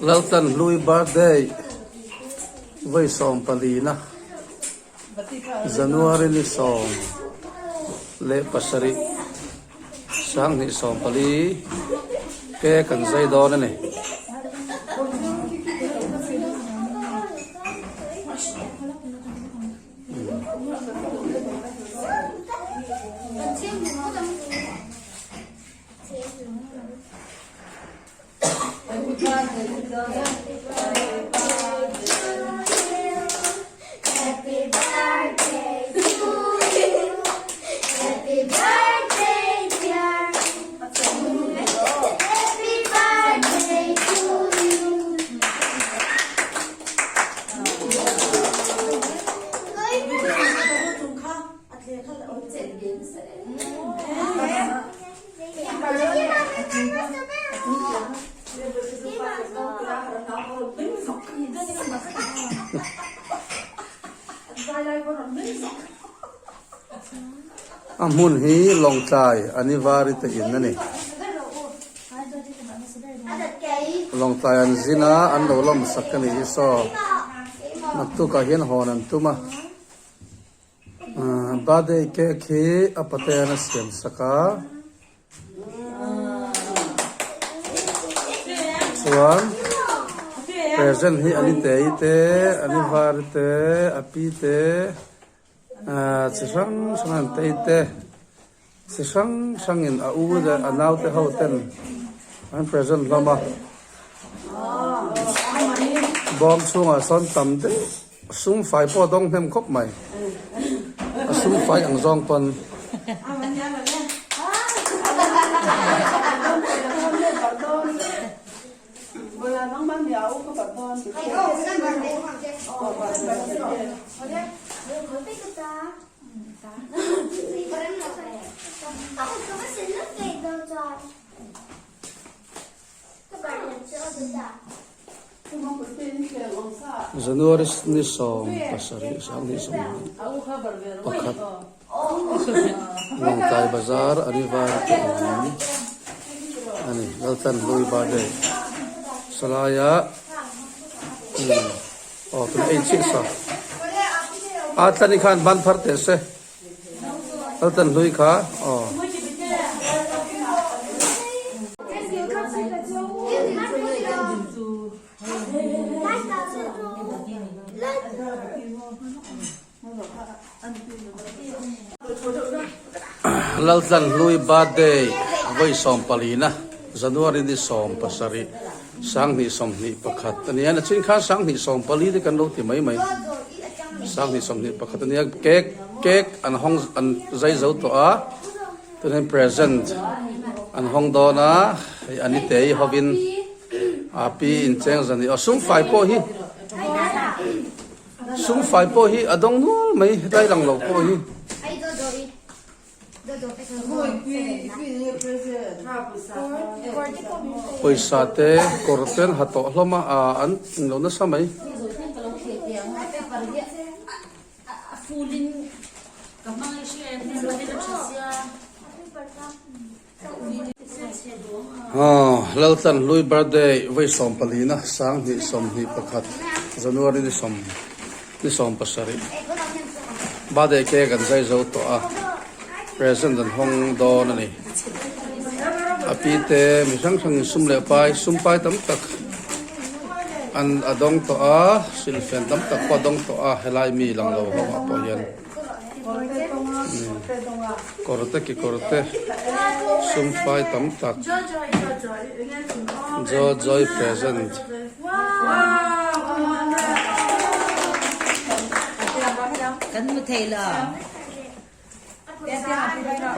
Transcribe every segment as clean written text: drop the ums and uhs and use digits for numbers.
Laltlanhlui birthday vawi sawmpalina January ni 17 2014 ke kan zai dawn a ni. A hmun hi Lawngtlai Anivari te in a ni. Lawngtlai an zin a, an lo lawmsak a nih hi saw. Naktukah hian hawn an tum a. Birthday cake hi a patean a siam sak a. Chuan present hi ani tei te, ani var te, a pi te, chi hrang hrang an tei te, chi hrang hrangin a u leh a naute ho ten an present hlawm a. Bawm chhungah sawn tam deuh sum fai pawh a dawng hnem khawp mai. A sum fai ang zawng pawn. January ni 17 21 Lawngtlai Bazar Anivar te awm a ni Laltlanhlui birthday salaia aw tuna ei chiah sa a tlani khan ban phar teh se. Laltlanhlui kha aw. Laltlanhlui birthday vawi 14 na January ni 17 2021 a nia nachin khan 2014 te kan lo ti mai mai. 2021 a nia cake cake an hawng an zai zo tawh a chuanin present an hawng dawn a hei an i tei hovin a pi incheng zan hi aw sum fai pawh hi sum fai pawh hi a dawng nual mai hetlai lang lo pawh hi. Pawisa te kawr te an ha tawh hlawm a ah an englo nasa mai. Laltlanhlui birthday vawi 14 na 2021 January ni sawm ni 17 birthday cake an zai zo tawh a present an hawng dawn a ni a pi te mi hrang hrang in sum leh pai sum pai tam tak an a dawng tawh a silhfen tam tak pawh a dawng tawh a helai mi lang lo ho ah pawh hian. Kawr te kekawr te sum fai tam tak Jo Joy present.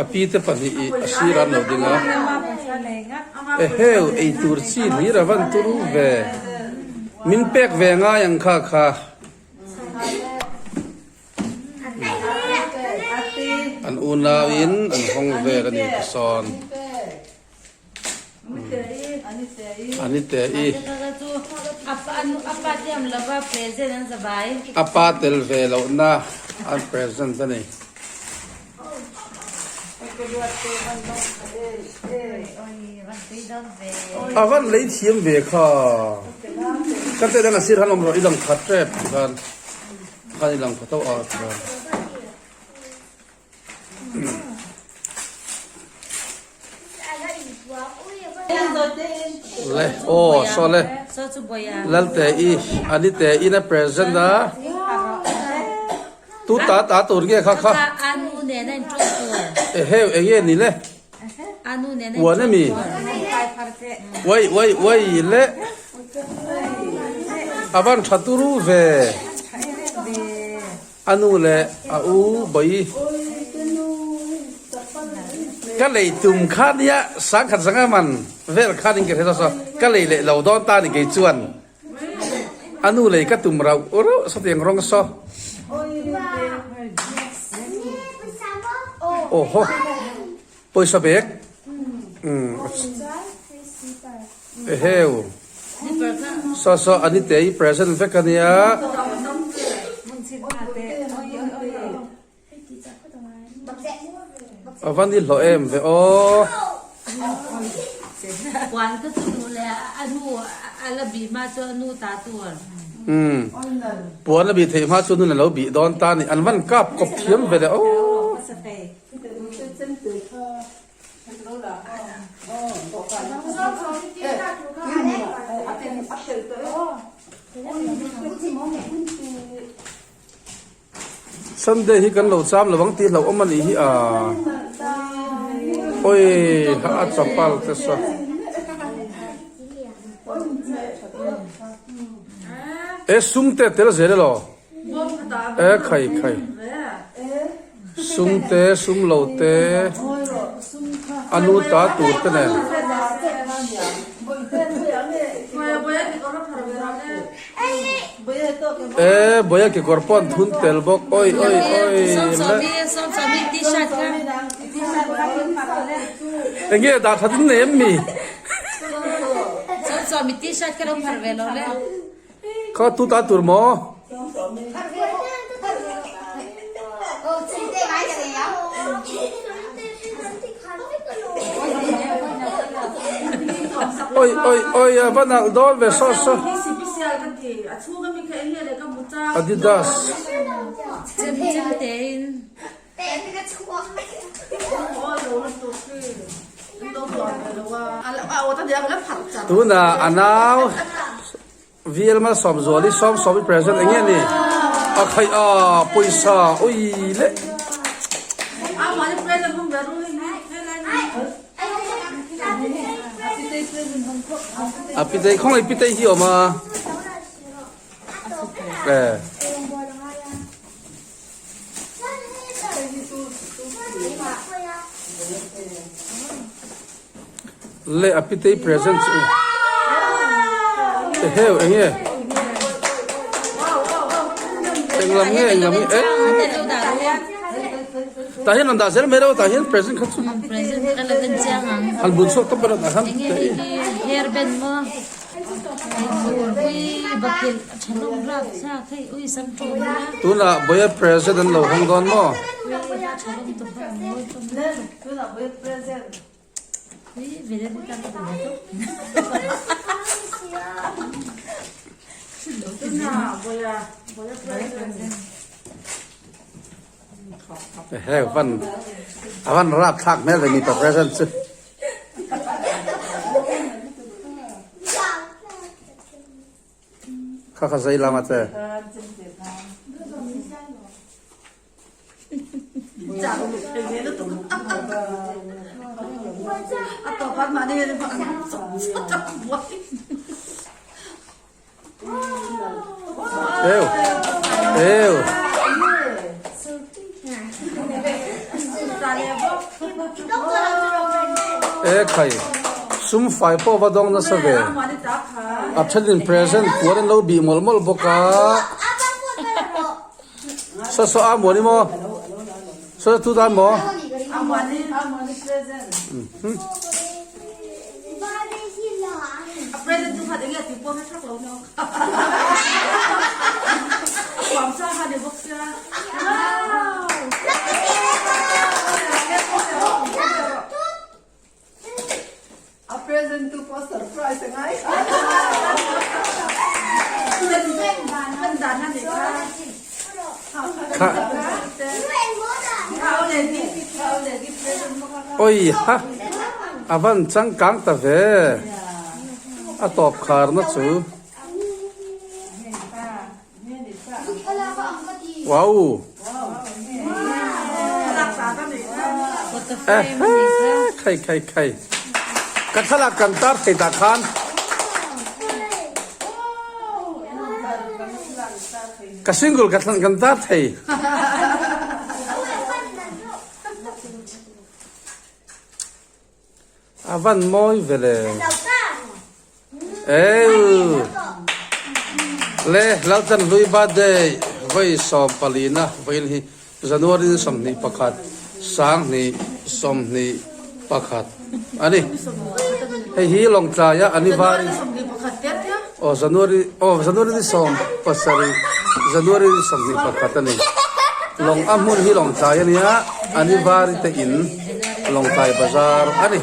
A pi te pahnih ih a sir an lo ding a eheu eitur chi hlir a van turu ve min pek ve ngai ang kha kha. An unauin an hawng vel a ni ti sawn. Ani te i. A pa tel ve lohna an present a ni. A van lei thiam ve kha. Ka te dang a sir han awm rawh i lang khat tep tikhan khan i lang khat tho a tikhan. Le aw saw le Lalte i ani te in a present a tu ta ta tur nge kha kha eheu enge ni le uan ami uai uai uai le avan tha turu ve. A nu leh a u bawi ka lei tum kha nia sangkhat zanga man vel khan in ka hre zawk ka lei leh lo dawn ta ni kei chuan a nu lei ka tum rauh rauh sawtiang rawng saw aw haw pawisa bag umm Eheu. Saw saw ani te i present vek ania. A va ni hlawh em ve aw. Umm. Puan a bih theih hma chu nun a lo bih dawn ta ni. An van kap kawp thiam ve le aw. Sunday hi kan lo cham lovang tih hlauh awm a nih hi a awi a chapal te saw e sum te tel zel elaw E khai khai. Sum te sum lo te a nu ta tur te nen. E boya kekawr pawh an thun tel bawk oi oi oi le. Enge dah that in nei em mi? Kha tu ta tur maw? Oi oi oi a va nalh dawn ve saw saw. Adidas. Tunah a nau VL Malsawmzual i Sawmsawm i present eng nge ni? A khaih a pawisa ui le. A pitei khawngaih pitei hi awm a. Eh. Le a pitei present chu eheu eng nge eng lam nge eng lam nge eh tah hian an dah zel mai lo tah hian present kha chu han bun chhuak tawp mai lo tah khan hairband maw Tunah Boya present an lo hawng dawn maw? Hei van a van rapthlak hmel ve mipa present chu. Kha kha zei lam a che. Eu. Eu. E khai. Sum fai pawh va dawng nasa ve. A thenin present puan an lo bih mawlh mawlh bawk a. Saw saw a muan i maw? Saw tu dan maw? A present tu pawh surprise a ngai. Kha. Oi ha. A van changkang ta ve. A tawp kharna chu. Wow. Khai khai khai. Ka thlalak kan tar thei ta khan. Ka single ka thlan kan tar thei. A van mawi vele. Euu. Le Laltan hlui birthday vawi 14 na vawiin hi January ni 21 2021 a ni. Hei hi Lawngtlaia Anivari aw January aw January ni 17 January ni 21 a ni. Lawng a hmun hi Lawngtlai a nia Anivari te in Lawngtlai bazar a ni.